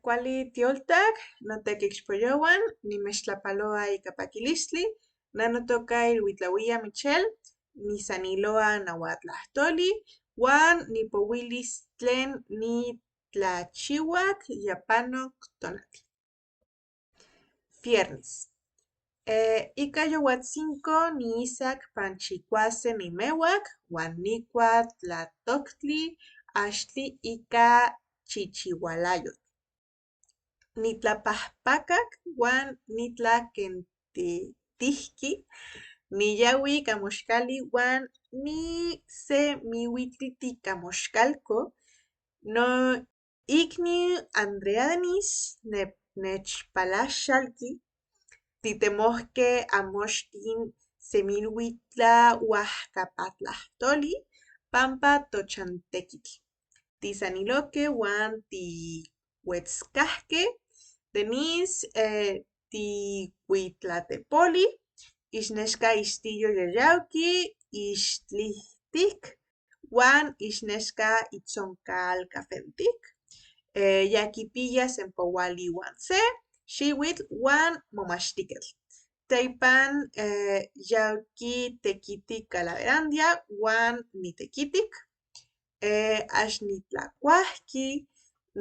Cuali tioltac, notequixpoyohuan, nimechtlapaloa ika pakilistli. Neh notoka Ilhuitlahuia Michelle, nisaniloa nahuatlahtoli wan nipowilis tlen nitlachiwak ya panok tonali. Viernes. Ika yowatzinco niisak pan chikuase nimewak wan nikua tlatoktli axtli ika chichiwalayotl. Nitlapahpakak wan nitlakentitihki. Niyaui ika moxcali wan nisemihuitliti ika moxcalco. Noikniu Andrea Denise nechpalaxalti. Titemohkeh amoxtin semilui tlauajkapatlahtoli pampa tochantekitl. Tisanilohkeh wan tiwetzkahkeh. Denise ticuitlatepoli, ixnexca ixtiyo yayawki, ixtlihtik wan ixnexca itzonkalcafentik. Ya kipiya sempoali wan se xiwitl wan momachtiketl. Teipan yawki tekiti Calaverandia wan nitekitik. Axnitlacuahki,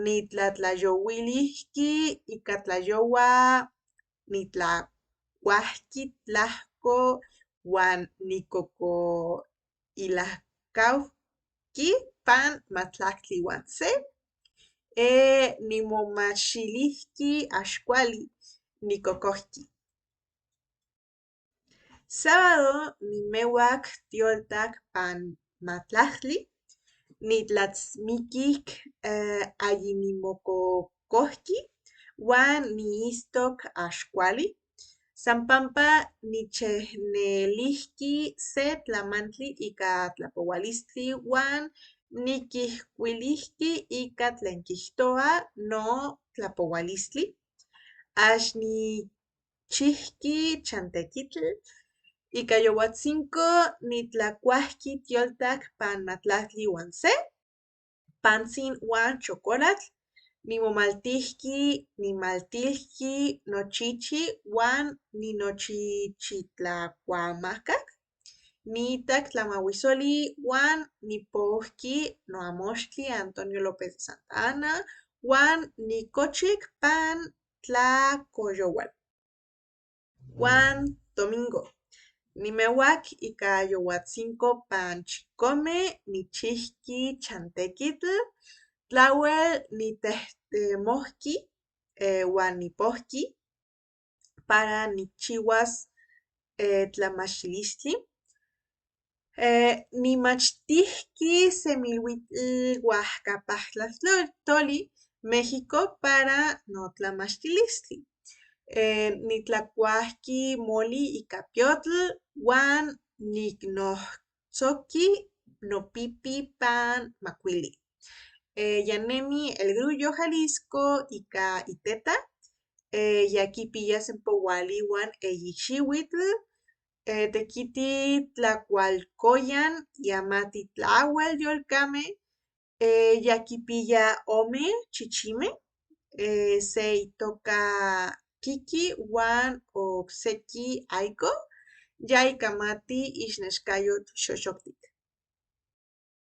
nitlatlayowilihki ika tlayowa nitlacuahki tlahko wan nikokoilahkauki pan mahtlactli wan se. Nimomachilihki axcuali, nikokohki. Sábado nimewak tioltak pan mahtlactli, nitlatzmikik ayinimokokohki wan niistok axcuali. San pampa nichehnelihki se tlamantli ika tlapowalistli wan nikihkuilihki ika tlen kihtowa notlapowalistli. Axnichihki chantekitl. Ika yowatzinco nitlacuahki tioltak pan mahtlactli wan se, pantzin wan chocolatl. Nimomaltihki, nimaltilki nochichi wan ninochichitlacuamakak. Niitak tlamahuisoli wan nipowki noamoxtli Antonio López de Santa Anna wan nikochik pan tlacoyowal. Wan domingo. Nimewak ika yowatzinco pan chicome nichihki chantekitl. Tlawel nitehtemohki wan nipohki para nikchiwas tlamachtilistli. Nimachtihki semilwitl uajkapahtlahtoli México para notlamachtilistli. Nitlacuahki moli ika piotl wan niknohtzoki nopipi pan macuili. Yanemi El Grullo, Jalisco ika iteta. Ya kipiya sempowali wan eyi xiwitl. Tekiti tlacualcoyan, yamati tlawel yolcameh. Ya kipiya ome chichimeh, se itoka Kiki wan okseki Aiko. Yayicamati ixnexcayotl xoxoctic.